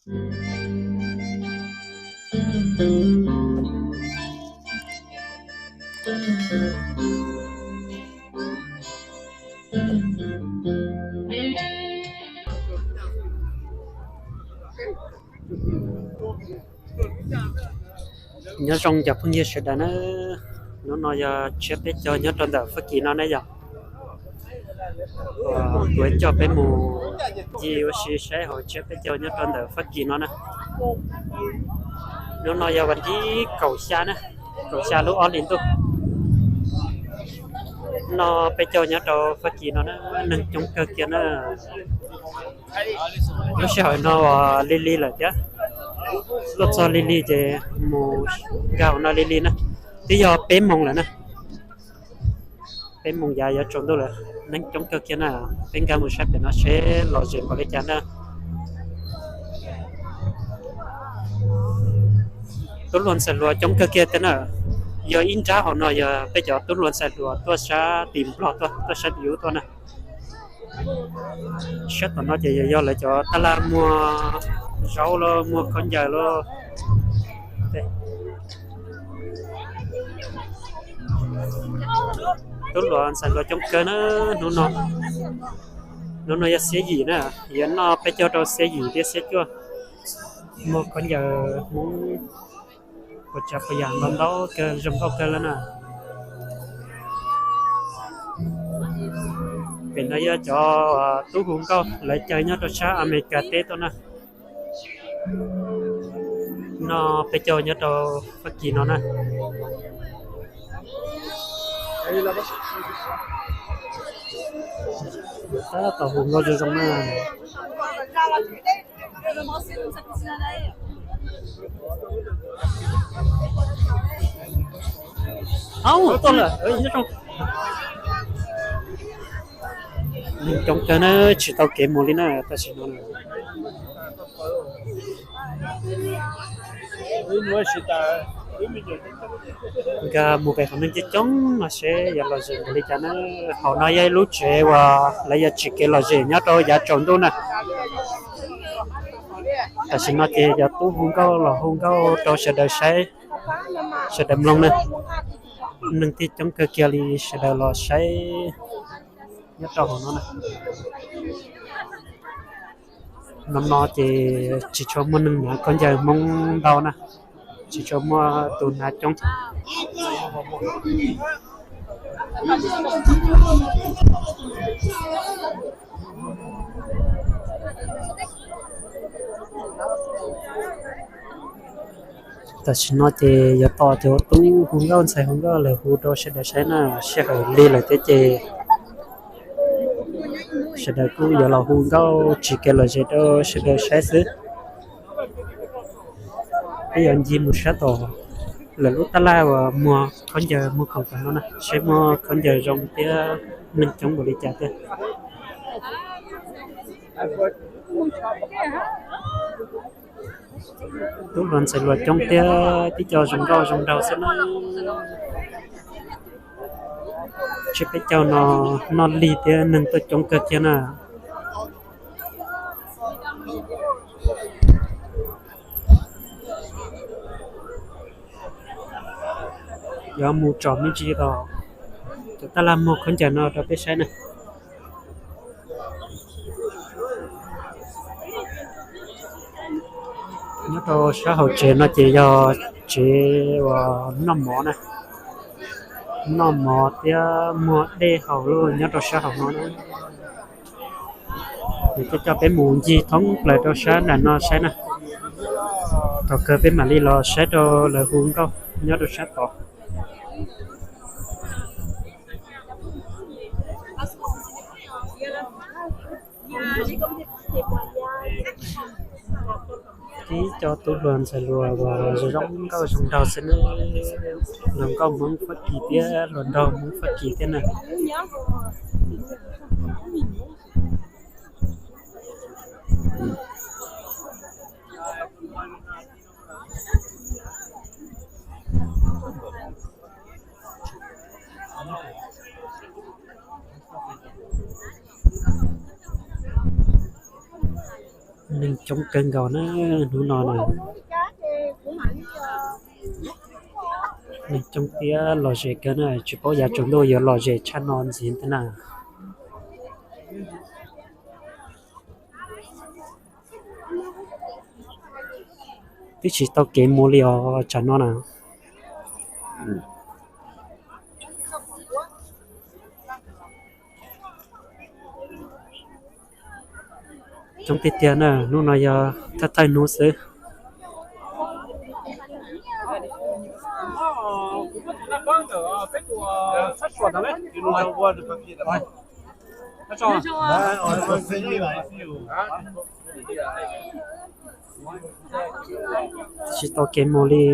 Nyob zoo cov phooj ywg sawv daws na, hnub no yog tsiab peb caug nyob rau ntawm Fab Kis no ne yom. Kuv coj peb mus ncig ua si saib hauv tsiab peb caug nyob rau ntawm Fab Kis no na. Hnub no yog vas thib kaum xya na, kaum xya lub ob hlis ntuj. Noj peb caug nyob rau Fab Kis no na, neeg coob kawg kiag na. Lub sij hawm no lig lig lawm thiab, luaj txog lig lig ces mus nkag hauv no lig lig na. Twb yog peb moos lawm na, peb moos yav yuav tsaus ntuj lawm, neeg coob kawg kiag na. Peb nkag mus saib pem no seb lom zem npaum li cas na. Tub hluas ntxhais hluas coob kawg kiag thiab na. Yog ib nrab hauv no yog peb cov tub hluas ntxhais hluas tuaj sab tim Nplog tuaj, tuaj sab tim ub tuaj na. Sab tom no ces yog lawv cov tab laj muag zaub los muag khaub ncaws los. Tub hluas ntxhais hluas coob kawg na hnub no. Hnub no yog xiab yim na, yuav noj peb caug rau xiab yim thiab xiab cuaj. Muag khaub ncaws Hmoob ua tsav puas yam ntau ntau kawg, zoo nkauj kawg lawm na. Pem no yog cov tub hu nkauj lawv caw nyob rau sab Amelikas teb tuaj na. Noj peb caug nyob rau Fab Kis no na. Tab tom hu nkauj zoo zoo na. Au, tuaj lawm. Neeg coob kawg na, tsis tau kev mus li na tam sim no. Nkag mus pem qhov neeg coob coob no seb yuav lom zem npaum li cas na. Hauv no yog ib lub tsev uas lawv yuav tsim kev lom zem nyob rau yav tsaus ntuj na. Tam sim no ces cov tub hu nkauj los hu nkauj rau sawv daws saib, sawv daws mloog na. Neeg thiaj coob kawg kiag li, sawv daws los saib nyob rau hauv no na. No no ces tsis tshua muaj neeg hnav khaub ncaws Hmoob ntau na, tsis tshua muaj tus hnav coob. Tam sim no ces yuav tos cov tub hu nkauj ntxhais hu nkauj lawv hu rau sawv daws saib na, sij hawm lig lawm thiab ces sawv daws kuj yuav los hu nkauj tsim kev lom zem rau sawv daws saib xwb. Peb yuav ncig mus sab tom lawv lub tab laj uas muag khaub ncaws muag khoom tom no na, seb muaj khaub ncaws zoo thiab neeg coob npaum li cas thiab. Tub hluas ntxhais hluas coob thiab tib co zoo nkauj zoo nraug xwb na. Tsiab peb caug no noj lig thiab neeg tuaj coob kawg kiag na. Yuav mus tsom me ntsis tom cov tab laj muag khaub ncaws no rau peb saib na. Nyob rau sab hauv tsev no ces yog tsev uas noj mov na, noj mov thiab muag dej haus luj nyob rau sab hauv no na. Nws coj coj peb mus ncig thoob plaws rau sab nram no saib na. Thaum kawg peb mam li los saib rau lawv hu nkauj nyob rau sab tod. Tib co tub hluas ntxhais hluas uas zoo nkauj zoo nraug xwb na, hluas nkauj Hmoob Fab Kis thiab hluas nraug Hmoob Fab Kis thiab na. Coob kawg nkaus na, hnub no na. Neeg coob thiab lom zem kawg na, tsis paub yav tsaus ntuj yuav lom zem tshaj no ntxiv thiab na. Twb tsis tau kev mus li os tsam no na. Coob tiag tiag na, hnub no yog thawj thawj hnub xwb. Tsis tau kev mus li.